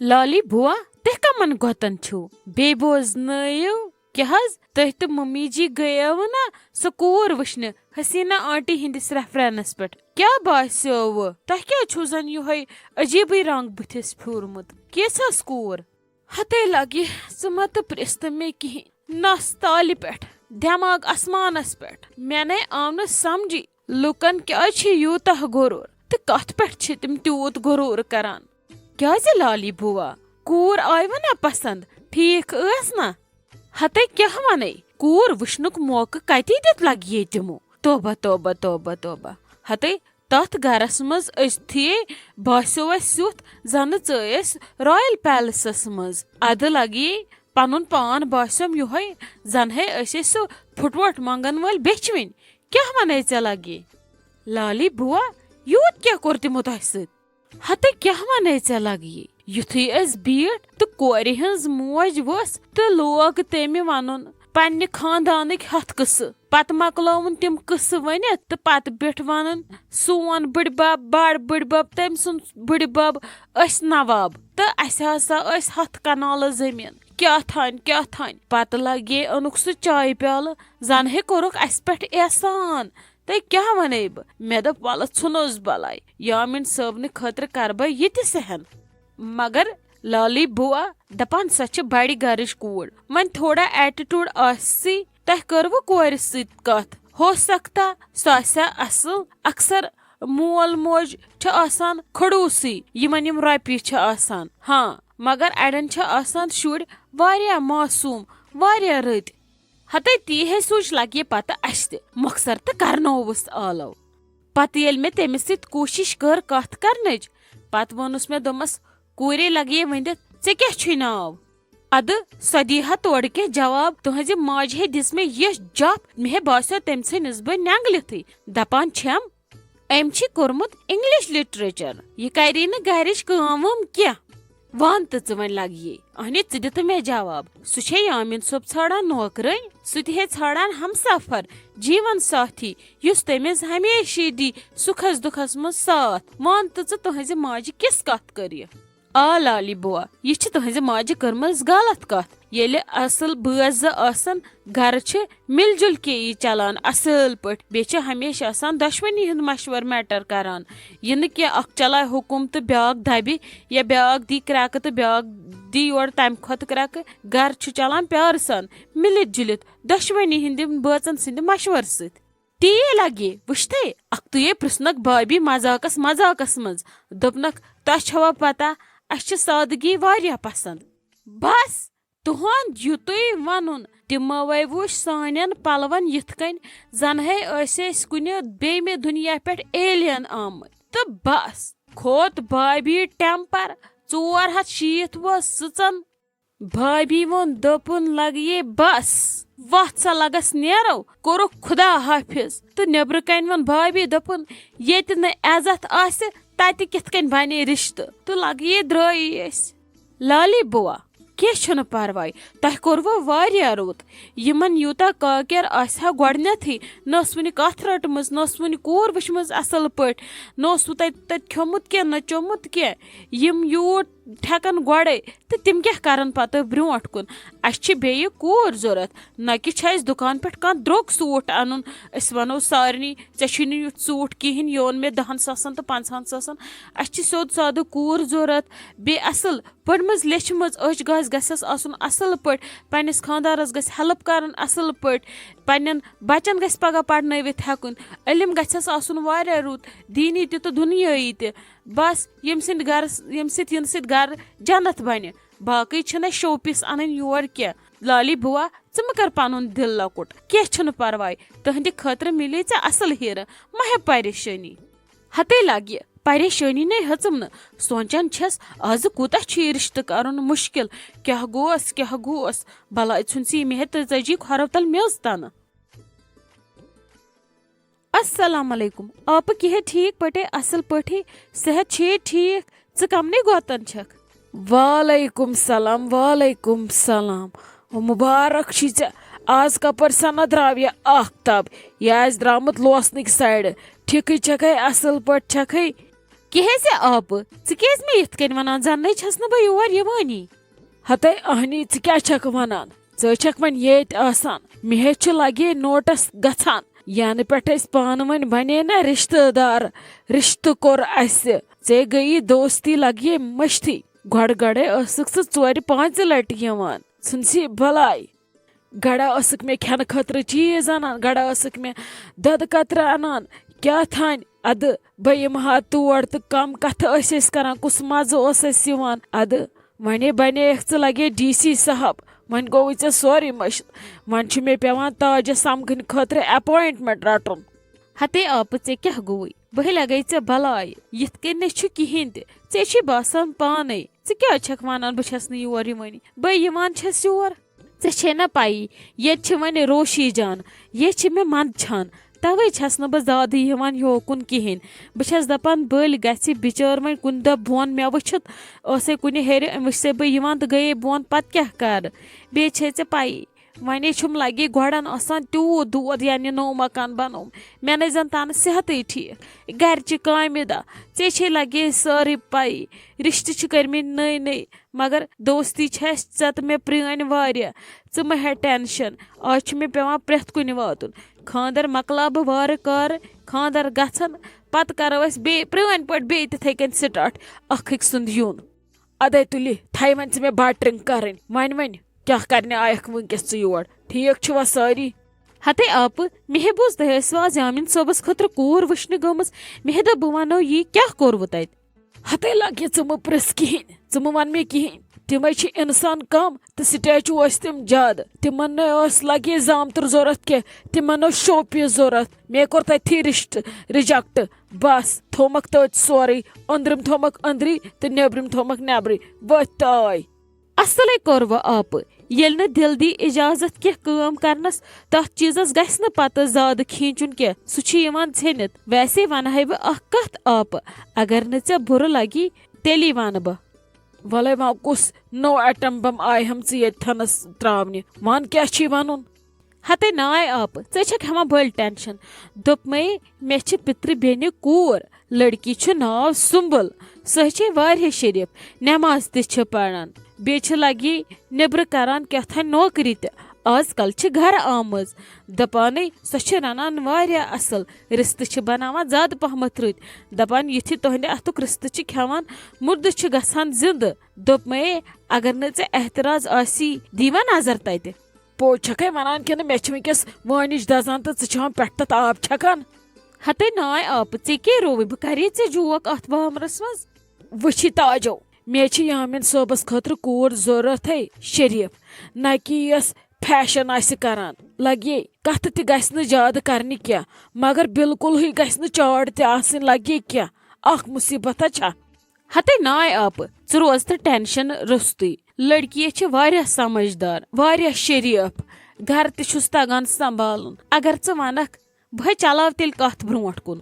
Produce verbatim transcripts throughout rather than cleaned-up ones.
Lolly بوا، تُہۍ کمن گۄتن چھِو؟ بیٚیہِ بوزنٲیِو، کیٛاہ حظ؟ تُہۍ تہٕ ممی جی گٔیوٕ نا سۄ کوٗر وٕچھنہِ حسیٖنہ آنٹی ہٕنٛدِس ریفرنس پٮ۪ٹھ؟ کیٛاہ باسیووٕ؟ تۄہہِ کیٛازِ چھُو زن یِہوٚے عجیٖبٕے رنٛگ بٕتھِس پھیوٗرمُت؟ کِژھ حظ کوٗر؟ ہتے لگہِ، ژٕ مہ تہٕ پرٛژھ تہٕ مےٚ کِہیٖنۍ۔ نس تالہِ پٮ۪ٹھ، دٮ۪ماغ آسمانس پٮ۪ٹھ۔ مےٚ نے آو نہٕ سمجھی، لوٗکن کیٛازِ چھِ یوٗتاہ غرور تہٕ کتھ پٮ۪ٹھ چھِ تِم تیوٗت غرور کران؟ کیٛازِ لالی بوا؟ کوٗر آیوٕ نا پسند؟ ٹھیٖک ٲس نا؟ ہتے کیٛاہ ونے، کوٗر وٕچھنُک موقعہٕ کتی دیُت لگہِ ییٚتہِ تِمو؟ توبہ، توبہ، توبہ، توبہ۔ ہتے تتھ گرس منٛز أژتھٕے باسیو اسہِ یُتھ زنہٕ ژٕ ٲسۍ رایل پیلسس منٛز۔ ادٕ لگی پنُن پان باسیوم یِہوٚے زنہے أسۍ ٲسۍ سُہ پھُٹووٹ منگن وٲلۍ بیچھوٕنۍ۔ کیٛاہ ونے ژےٚ لگی؟ لالی بوا، یوٗت کیٛاہ کوٚر تِمو تۄہہِ سۭتۍ؟ ہتے کیٛاہ ونے ژےٚ لگی؟ یُتھُے أسۍ بیٖٹھ تہٕ کورِ ہٕنٛز موج ؤژھ تہٕ لوگ تٔمۍ ونُن پننہِ خاندانٕکۍ ہتھ قصہٕ۔ پتہٕ مۄکلٲوُن تِم قصہٕ ؤنِتھ تہٕ پتہٕ بیٖٹھ ونُن، سون بٕڈبب، بڑ بٕڈبب، تٔمۍ سُنٛد بٕڈبب، أسۍ نواب تہٕ اسہِ ہسا ٲسۍ ہتھ کنالہٕ زٔمیٖن۔ کیٛاہ تھانۍ، کیٛاہ تھانۍ۔ پتہٕ لگے اوٚنُکھ سُہ چایہِ پیالہٕ، زن ہے کوٚرُکھ اسہِ پٮ۪ٹھ احسان۔ تہٕ کیٛاہ ونے بہٕ؟ مےٚ دوٚپ، ولہٕ ژھُنُس بلاے، یامین صٲبنہِ خٲطرٕ کرٕ بہٕ یہِ تہِ سہن۔ مگر لالی بوا دپان، سۄ چھِ بڑِ گرٕچ کوٗر، وۄنۍ تھوڑا ایٹیٹیوڈ آسہِ، تۄہہِ کٔروٕ کورِ سۭتۍ کتھ؟ ہو سکتا سۄ آسہِ ہا اصل۔ اکثر مول موج چھِ آسان کھڑوٗسٕے، یِمن یِم رۄپیہِ چھِ آسان، ہاں، مگر اڑٮ۪ن چھِ آسان شُرۍ واریاہ معصوم، واریاہ رٕتۍ۔ ہتے تی ہے سوٗنچ لگہِ پتہٕ اسہِ تہِ، مۄخصر تہٕ کرنووُس آلو۔ پتہٕ ییٚلہِ مےٚ تٔمِس سۭتۍ کوٗشِش کٔر کتھ کرنٕچ، پتہٕ ووٚنُس مےٚ، دوٚپمس، کوٗرے لگیے ؤنِتھ، "ژےٚ کیٛاہ چھُے ناو؟" ادٕ سۄ دی ہا تورٕ کینٛہہ جواب، تُہنزِ ماجہِ ہے دِژ مےٚ یِژھ جپھ، مےٚ ہے باسیو تٔمۍ ژھٕنِس بہٕ نینگلِتھٕے۔ دپان چھم، أمۍ چھِ کوٚرمُت انگلش لٹریچر، یہِ کرِ نہٕ گرِچ کٲم وٲم کینٛہہ۔ وَن تہٕ ژٕ وۄنۍ لگیے۔ اہنہِ، ژٕ دِ تہٕ مےٚ جواب۔ سُہ چھے یامین صٲب ژھانڈان نوکرٲنۍ، سُہ تہِ ہے ژھانڈان ہمسفر، جیون ساتھی، یُس تٔمِس ہمیشہِ دی سُکھس دُکھس منٛز ساتھ۔ وَن تہٕ ژٕ تُہنزِ ماجہِ کِژھ کتھ کٔر یہِ؟ آ لالی بوا، یہِ چھِ تُہنزِ ماجہِ کٔرمٕژ غلط کتھ۔ ییٚلہِ اصل بٲژ زٕ آسن، گرٕ چھِ مِل جُل کے یہِ چلان اصل پٲٹھۍ، بیٚیہِ چھِ ہمیشہِ آسان دۄشوٕنی ہُنٛد مشورٕ میٹر کران۔ یہِ نہٕ کینٛہہ اکھ چلاوِ حُکُم تہٕ بیٛاکھ دبہِ، یا بیٛاکھ دی کرٛٮ۪کہٕ تہٕ بیٛاکھ دی یورٕ تمہِ کھۄتہٕ کرٛٮ۪کہٕ۔ گرٕ چھُ چلان پیارٕ سان، مِلِتھ جُلِتھ، دۄشوٕنی ہٕنٛدِ بٲژن سٕنٛدِ مشورٕ سۭتۍ۔ تی لگے وٕچھتھے، اکھتُے پرژھنکھ بھابی مذاقس مذاقس منٛز، دوٚپنکھ، "تۄہہِ چھوا پتہ، اسہِ چھِ سادگی واریاہ پسند۔" بس، تُہُنٛد یُتُے ونُن۔ تِموے وُچھ سانٮ۪ن پلون یِتھ کٔنۍ زن ہے ٲسۍ أسۍ کُنہِ بیمہِ دُنیا پٮ۪ٹھ ایلین آمٕتۍ۔ تہٕ بس، کھوٚت بھابی ٹیمپر۔ ژور ہتھ شیٖتھ وُہ سٕژن بھابی ووٚن، دوٚپُن، "لگیے بس، وتھ سا لگس نیرو۔" کوٚرُکھ خدا حافظ۔ تہٕ نیبرٕ کنۍ ووٚن بھابی، دوٚپُن، "ییٚتہِ نہٕ عزت آسہِ، تتہِ کِتھ کٔنۍ بنے رشتہٕ؟" تہٕ لگیے درٛٲیی أسۍ۔ لالی بوا، کینٛہہ چھُنہٕ پرواے، تۄہہِ کوٚروٕ واریاہ رُت۔ یِمن یوٗتاہ کاکیر آسہِ ہا گۄڈٕنیتھٕے، نہ ٲس وُنہِ کتھ رٔٹمٕژ، نہ ٲس وُنہِ کوٗر وٕچھمٕژ اصل پٲٹھۍ، نہ اوس وُ تتہِ تتہِ کھیوٚمُت کینٛہہ، نہ چوٚمُت کینٛہہ۔ یِم یوٗت ٹھیکن گۄڈے، تہٕ تِم کیٛاہ کرن پتہٕ برونٛٹھ کُن؟ اسہِ چھِ بیٚیہِ کوٗر ضروٗرت، نہ کہِ چھُ اسہِ دُکان پٮ۪ٹھ کانٛہہ درٛوگ سوٗٹ انُن۔ أسۍ ونو سارنٕے، "ژےٚ چھُے نہٕ یُتھ سوٗٹ کِہینۍ، یہِ اوٚن مےٚ دہن ساسن تہٕ پنٛژاہن ساسن۔" اسہِ چھِ سیوٚد سادٕ کوٗر ضروٗرت، بیٚیہِ اصل پٔرمٕژ لیچھمٕژ۔ أچھ گژھ گژھٮ۪س آسُن اصل پٲٹھۍ، پننِس خانٛدارس گژھِ ہیلپ کرٕنۍ اصل پٲٹھۍ، پننٮ۪ن بچن گژھِ پگاہ پرنٲوِتھ ہٮ۪کُن، علم گژھٮ۪س آسُن واریاہ رُت، دیٖنی تہِ تہٕ دُنیٲیی تہِ۔ بس، ییٚمہِ سٕنٛدِ گرس، ییٚمہِ سۭتۍ یِنہٕ سۭتۍ گرٕ جنت بنہِ۔ باقٕے چھِنہٕ شو پیٖس انٕنۍ یور کینٛہہ۔ لالی بوا، ژٕ مہٕ کر پنُن دِل لۄکُٹ، کینٛہہ چھُنہٕ پرواے، تٕہنٛدِ خٲطرٕ مِلے ژےٚ اصل ہیرٕ، مہ ہےٚ پریشٲنی۔ ہتے لگہِ پریشٲنی نے ہیژٕم نہٕ، سونچان چھس، از کوٗتاہ چھُ یہِ رشتہٕ کرُن مُشکل، کیٛاہ گوس، کیٛاہ گوس، بلاے ژھُن ژٕ یہِ مےٚ ہیٚتھ تہٕ ژجی کھۄرو تل میٚژ تنہٕ۔ السلام علیکم۔ آپہٕ کیٛاہ ٹھیٖک پٲٹھۍ، اصل پٲٹھۍ، صحت چھے ٹھیٖک؟ ژٕ کمنٕے گۄتن چھکھ؟ وعلیکم سلام، وعلیکم سلام۔ مبارک چھی ژےٚ۔ آز کپٲرۍ سنا درٛاو یہِ آفتاب؟ یہِ آسہِ درٛامُت لوسنٕکۍ سایڈٕ۔ ٹھیٖکٕے چھکھے، اصل پٲٹھۍ چھکھے؟ کیٛازِ آپہٕ؟ ژٕ کیٛازِ مےٚ یِتھ کٔنۍ ونان؟ زننے چھس نہٕ بہٕ یور یِوٲنی۔ ہتے اہنی، ژٕ کیٛاہ چھکھ ونان؟ ژٕ چھکھ وۄنۍ ییٚتۍ آسان۔ مےٚ ہے چھِ لگے نوٹس گژھان، ینہٕ پٮ۪ٹھ أسۍ پانہٕ ؤنۍ بنے نا رشتہٕ دار، رشتہٕ کوٚر اسہِ، ژےٚ گٔیی دوستی لگے مٔشتھٕے۔ گۄڈٕ گۄڈے ٲسٕکھ ژٕ ژورِ پانٛژِ لٹہِ یِوان، ژھٕنسی بلاے۔ گڑا ٲسٕکھ مےٚ کھٮ۪نہٕ خٲطرٕ چیٖز انان، گڑا ٲسٕکھ مےٚ دۄدٕ قطرٕ انان، کیٛاہ تھانۍ ادٕ بہٕ یِمہٕ ہا تور تہٕ کم کتھٕ ٲسۍ أسۍ کران، کُس مزٕ اوس اَسہِ یِوان۔ ادٕ وۄنۍ بنییکھ ژٕ لگے ڈی سی صاحب، وۄنۍ گوٚوُے ژےٚ سورُے مٔشِتھ۔ وۄنۍ چھُ مےٚ پٮ۪وان تاجس سمکھنہٕ خٲطرٕ اپوینٹمنٹ رٹُن۔ ہتے آپہٕ، ژےٚ کیٛاہ گوٚوُے؟ بہٕ لگے ژےٚ بلاے، یِتھ کٔنۍ نہٕ چھُ کِہیٖنۍ تہِ۔ ژےٚ چھی باسان پانے۔ ژٕ کیٛازِ چھکھ ونان بہٕ چھس نہٕ یور یِوٲنی؟ بہٕ یِوان چھس یور۔ ژےٚ چھے نہ پَیی، ییٚتہِ چھِ وۄنۍ روشی جان، ییٚتہِ چھِ مےٚ منٛدچھان، تَوَے چھَس نہٕ بہٕ زیادٕ یِوان یوکُن کِہیٖنۍ۔ بہٕ چھَس دَپان، بٔلۍ گژھِ بِچٲر وۄنۍ کُنہِ دۄہ بۄن مےٚ وٕچھِتھ، ٲسَے کُنہِ ہیٚرِ، أمِس چھَسے بہٕ یِوان تہٕ گٔیے بۄن، پَتہٕ کیٛاہ کَرٕ؟ بیٚیہِ چھے ژےٚ پَیی، وۄنۍ چھُم لَگے گۄڈَن آسان تیوٗت دود، یعنی نوٚو مکان بَنووُم، مےٚ نَے زَن تَنہٕ صحتٕے ٹھیٖک، گَرِچہِ کامہِ دۄہ، ژےٚ چھے لَگے سٲرٕے پَیی، رِشتہٕ چھِ کٔرمٕتۍ نٔے نٔے۔ مگر دوستی چھِ اَسہِ ژےٚ تہٕ مےٚ پرٛٲنۍ واریاہ۔ ژٕ مہ ہےٚ ٹٮ۪نشَن، آز چھُ مےٚ پٮ۪وان پرٛٮ۪تھ کُنہِ واتُن۔ خانٛدر مۄکلاو بہٕ وارٕ کارٕ، خانٛدر گژھن، پَتہٕ کَرو أسۍ بیٚیہِ پرٛٲنۍ پٲٹھۍ بیٚیہِ تِتھَے کٔنۍ سِٹاٹ اَکھ أکۍ سُنٛد یُن۔ اَدَے تُلہِ، تھَے وۄنۍ ژٕ مےٚ بَٹرِنٛگ کَرٕنۍ۔ وۄنۍ وۄنۍ کیٛاہ کَرنہِ آیَکھ وٕنۍکٮ۪س ژٕ یور؟ ٹھیٖک چھُوا سٲری؟ ہتے آپہٕ، مےٚ ہے بوٗز تۄہہِ ٲسوٕ آز یامین صٲبس خٲطرٕ کوٗر وٕچھنہِ گٔمٕژ۔ مےٚ ہے دوٚپ بہٕ وَنو یی کیٛاہ کوٚروٕ تَتہِ؟ ہتے لگہِ ژٕ مہٕ پرژھ کِہیٖنۍ، ژٕ مہٕ وَن مےٚ کِہیٖنۍ۔ تِمے چھِ اِنسان کم تہٕ سٹیچو ٲسۍ تِم زیادٕ۔ تِمن نہٕ ٲس لگے زامتٕر ضوٚرتھ کینٛہہ، تِمن اوس شو پیٖس ضوٚرتھ۔ مےٚ کوٚر تتھی رشتہٕ reject۔ بس، تھومکھ تٔتۍ سورُے، أنٛدرِم تھومکھ أنٛدری تہٕ نیٚبرِم تھومکھ نیٚبرٕے۔ ؤتھۍ تہٕ آے۔ اصلے کوٚروٕ آپہٕ، ییٚلہِ نہٕ دِل دی اجازت کینٛہہ کٲم کرنس، تتھ چیٖزس گژھِ نہٕ پتہٕ زیادٕ کھینچُن کینٛہہ، سُہ چھُ یِوان ژھیٚنِتھ۔ ویسے ونہٕ ہے بہٕ اکھ کتھ آپہٕ، اگر نہٕ ژےٚ بُرٕ لگی، تیٚلی ونہٕ بہٕ۔ ولے وۄنۍ کُس نوٚو ایٹم بم آیہِ ہم ژٕ ییٚتہِ تھنس تراونہِ؟ ون کیٛاہ چھُے ونُن؟ ہتے ناے آپہٕ، ژٕ چھکھ ہٮ۪وان بٔلۍ ٹینشن۔ دوٚپمَے، مےٚ چھِ پِترِ بیٚنہِ کوٗر، لڑکی چھُ ناو سُمبل، سۄ چھے واریاہ شریف، نٮ۪ماز تہِ چھِ پران، بیٚیہِ چھِ لگی نیٚبرٕ کران کیٛاہ تھانۍ نوکری تہِ، آز کل چھِ گرٕ آمٕژ۔ دپانے، سۄ چھِ رنان واریاہ اصل، رستہٕ چھِ بناوان زیادٕ پہمتھ رٕتۍ۔ دپان، یُتھُے تُہنٛدِ اتھُک رستہٕ چھِ کھٮ۪وان، مُردٕ چھُ گژھان زندٕ۔ دوٚپمَے، اگر نہٕ ژےٚ اعتراض آسی، دیٖوا نظر تتہِ۔ پوٚز چھکھے ونان کِنہٕ مےٚ چھِ وٕنکیٚس وٲنِج دزان تہٕ ژٕ چھِ وۄنۍ پٮ۪ٹھٕ تتھ آب چھکان؟ ہتے ناے آپہٕ، ژےٚ کیٛاہ رووُے؟ بہٕ کرے ژےٚ جوک اتھ معاملس منٛز؟ وٕچھی تاجو، مےٚ چھِ یامین صٲبس خٲطرٕ کوٗر ضروٗرتھے شریف، نہ کہِ یۄس فیشن آسہِ کران۔ لگے کتھٕ تہِ گژھِ نہٕ زیادٕ کرنہِ کینٛہہ، مگر بالکل ہٕے گژھِ نہٕ چاڑ تہِ آسٕنۍ لگے کینٛہہ۔ اکھ مصیبت ہا چھا۔ ہتے ناے آپہٕ، ژٕ روز تہٕ ٹینشن روٚستُے۔ لڑکی چھِ واریاہ سمجھدار، واریاہ شریف، گرٕ تہِ چھُس تگان سنبھالُن۔ اگر ژٕ ونکھ، بہٕ ہے چلاو تیٚلہِ کتھ برونٛٹھ کُن۔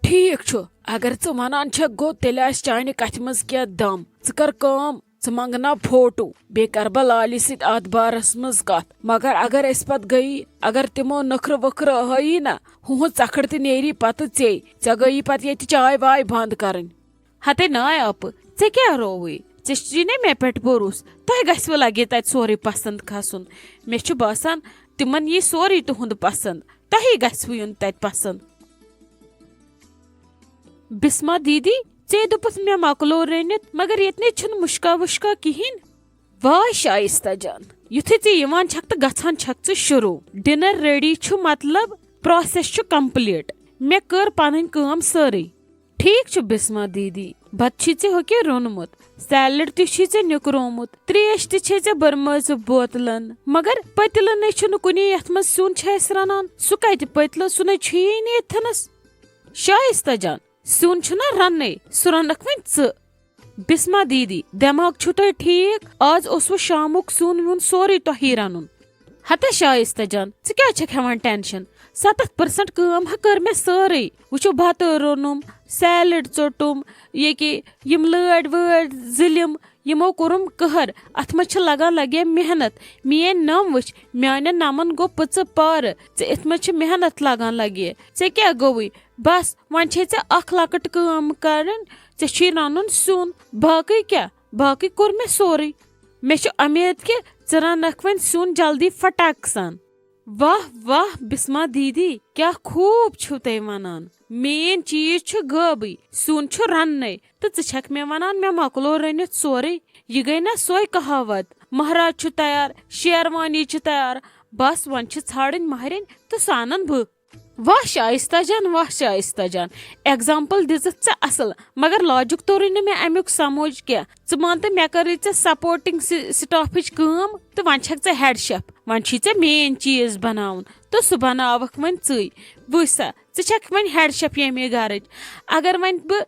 ٹھیٖک چھُ، اگر ژٕ ونان چھکھ، گوٚو تیٚلہِ آسہِ چانہِ کتھِ منٛز کینٛہہ دم۔ ژٕ کر کٲم، ژٕ منٛگناو فوٹو، بیٚیہِ کرٕ بہٕ لالہِ سۭتۍ اتھ بارس منٛز کتھ۔ مگر اگر أسۍ پتہٕ گٔیی، اگر تِمو نٔکھرٕ ؤکھرٕ ہٲیی نہ، ہُہُنٛد ژکھڑ تہِ نیری پتہٕ ژے۔ ژےٚ گٔیی پتہٕ ییٚتہِ چاے واے بنٛد کرٕنۍ۔ ہتے ناے آپہٕ، ژےٚ کیٛاہ رووُے؟ ژےٚ چھُے نہ مےٚ پٮ۪ٹھ بھروسہٕ؟ تۄہہِ گژھِوٕ لگے تتہِ سورُے پسند کھسُن۔ مےٚ چھُ باسان، تِمن یی سورُے تُہُنٛد پسند۔ تۄہے گژھِوٕ یُن تتہِ پسند۔ بسما دیدی، ژےٚ دوٚپُتھ مےٚ مۄکلو رٔنِتھ، مگر ییٚتہِ نے چھُنہٕ مُشکا وُشکا کِہیٖنۍ۔ واے شایستہ جان، یُتھُے ژٕ یِوان چھکھ تہٕ گژھان چھکھ ژٕ شروع۔ ڈنر ریڈی چھُ، مطلب پروسیس چھُ کمپلیٹ۔ مےٚ کٔر پنٕنۍ کٲم سٲرٕے۔ ٹھیک چھُ بسما دیدی، بتہٕ چھُے ژےٚ ہوٚکے روٚنمُت، سیلڈ تہِ چھُے ژےٚ نیُکرومُت، تریش تہِ چھے ژےٚ بٔرمٕژ بوتلن، مگر پٔتلہٕ نے چھُنہٕ کُنے یتھ منٛز سیُن چھِ أسۍ رنان۔ سُہ کتہِ پٔتلہٕ؟ سُہ نے چھُیی نہٕ ییٚتھنس۔ شایستہ جان، سیُن چھُنہ رننے، سُہ رنکھ وۄنۍ ژٕ۔ بسما دیدی، دٮ۪ماغ چھُو تۄہہِ ٹھیٖک؟ آز اوسوٕ شامُک سیُن ویُن سورُے تۄہی رَنُن۔ ہتا شایستہ جان، ژٕ کیٛازِ چھَکھ ہٮ۪وان ٹینشن؟ ستتھ پٔرسنٹ کٲم ہا کٔر مےٚ سٲرٕے۔ وٕچھِو، بَتہٕ روٚنُم، سیلڈ ژوٚٹُم، ییٚکیٛاہ یِم لٲرۍ وٲرۍ زِلِم، یِمو کوٚرُم قہر۔ اتھ منٛز چھِ لگان لگے محنت۔ میٲنۍ نم وٕچھ، میانٮ۪ن نمن گوٚو پٕژٕ پارٕ۔ ژےٚ اتھ منٛز چھِ محنت لگان لگے۔ ژےٚ کیٛاہ گوٚوُے؟ بس، وۄنۍ چھے ژےٚ اکھ لۄکٕٹ کٲم کرٕنۍ، ژےٚ چھُے رنُن سیُن۔ باقٕے کیٛاہ؟ باقٕے کوٚر مےٚ سورُے۔ مےٚ چھِ امید کہِ ژٕ رنکھ وۄنۍ سیُن جلدی فٹاک سان۔ واہ واہ بسما دیدی، کیٛاہ خوٗب چھِو تُہۍ ونان۔ مین چیز چھُ غٲبٕے، سیُن چھُ رننے، تہٕ ژٕ چھکھ مےٚ ونان مےٚ مۄکلو رٔنِتھ سورُے۔ یہِ گٔے نہ سۄے کہاوت، مہراز چھُ تیار، شیروانی چھِ تیار، بس وۄنۍ چھِ ژھانڈٕنۍ مہرِنۍ تہٕ سۄ انن بہٕ۔ واہ شائستہ جان، واہ شائستہ جان، ایگزامپل دِژٕتھ ژےٚ اصل، مگر لاجک توٚرُے نہٕ مےٚ امیُک سمجھ کینٛہہ۔ ژٕ مان تہٕ، مےٚ کٔرٕے ژےٚ سپورٹنگ س-، سٹافٕچ کٲم تہٕ وۄنۍ چھکھ ژٕ ہیڈ شیف، وۄنۍ چھُے ژےٚ مین چیز بناوُن تہٕ سُہ بناوکھ وۄنۍ ژٕے۔ وٕچھ سا، ژٕ چھکھ وۄنۍ ہیڈ شیف ییٚمہِ گرٕچ۔ اگر وۄنۍ بہٕ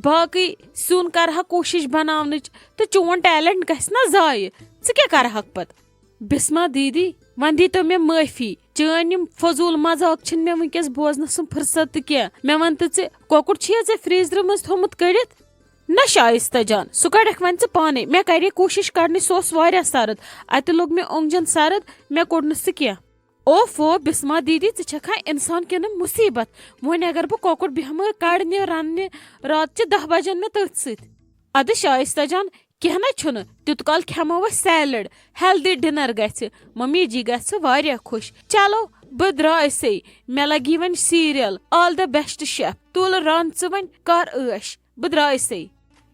باقٕے سیُن کرٕ ہا کوٗشش بناونٕچ تہٕ چون ٹیلنٹ گژھِ نہ ضایع، ژٕ کیٛاہ کرہکھ پتہٕ؟ بسما دیدی، وۄنۍ دیٖتو مےٚ معٲفی، چٲنۍ یِم فضوٗل مذاق چھِنہٕ مےٚ وٕنکیٚس بوزنس سُم فرصت تہِ کینٛہہ۔ مےٚ وَن تہٕ ژٕ، کۄکُر چھُیا ژےٚ فریزرٕ منٛز تھوٚمُت کٔڑِتھ؟ نہ شائستہ جان، سُہ کڑکھ وۄنۍ ژٕ پانے۔ مےٚ کرے کوٗشش کڑنٕچ، سُہ اوس واریاہ سرد۔ اتہِ لوٚگ مےٚ اوٚنٛگجن سرد، مےٚ کوٚڑ نہٕ سُہ کینٛہہ۔ اوفو بسما دیدی، ژٕ چھکھا انسان کِنہٕ مصیبت؟ وۄنۍ اگر بہٕ کۄکُر بیٚہمہٕ کڑنہِ رننہِ راتچہِ دَہ بجن مےٚ تٔتھۍ سۭتۍ۔ ادٕ شائستہ جان، کینٛہہ نہ چھُنہٕ، تیوٗت کال کھٮ۪مو أسۍ سیلڈ، ہیلدی ڈنر گژھِ، ممی جی گژھِ واریاہ خۄش۔ چلو، بہٕ درٛایسے، مےٚ لگی وۄنۍ serial. All the best chef، تُل رن ژٕ وۄنۍ، کر عٲش، بہٕ درٛایسے۔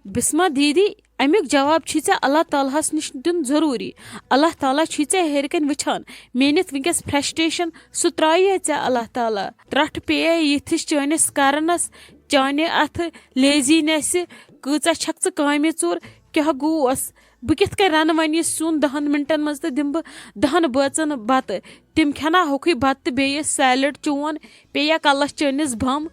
بسما دیدی، امیُک جواب چھُے ژےٚ اللہ تعالیٰ ہس نِش دیُن ضروٗری۔ اللہ تعالیٰ چھُے ژےٚ ہیٚرِ کنۍ وٕچھان۔ میٲنِس وٕنکیٚس فرسٹریشن، سُہ ترٛایے ژےٚ اللہ تعالیٰ۔ ترٛٹھ پیٚیے یِتھِس چٲنِس کرنس، چانہِ اتھٕ لیزی نیسہِ۔ کۭژاہ چھکھ ژٕ کامہِ ژوٗر؟ کیٛاہ گوس؟ بہٕ کِتھ کٔنۍ رنہٕ وۄنۍ یہِ سیُن دہن منٹن منٛز تہٕ دِمہٕ بہٕ دہن بٲژن بتہٕ؟ تِم کھٮ۪نا ہوٚکھُے بتہٕ تہٕ بیٚیہِ سیلڈ چون؟ پیٚیا کلس چٲنِس بم؟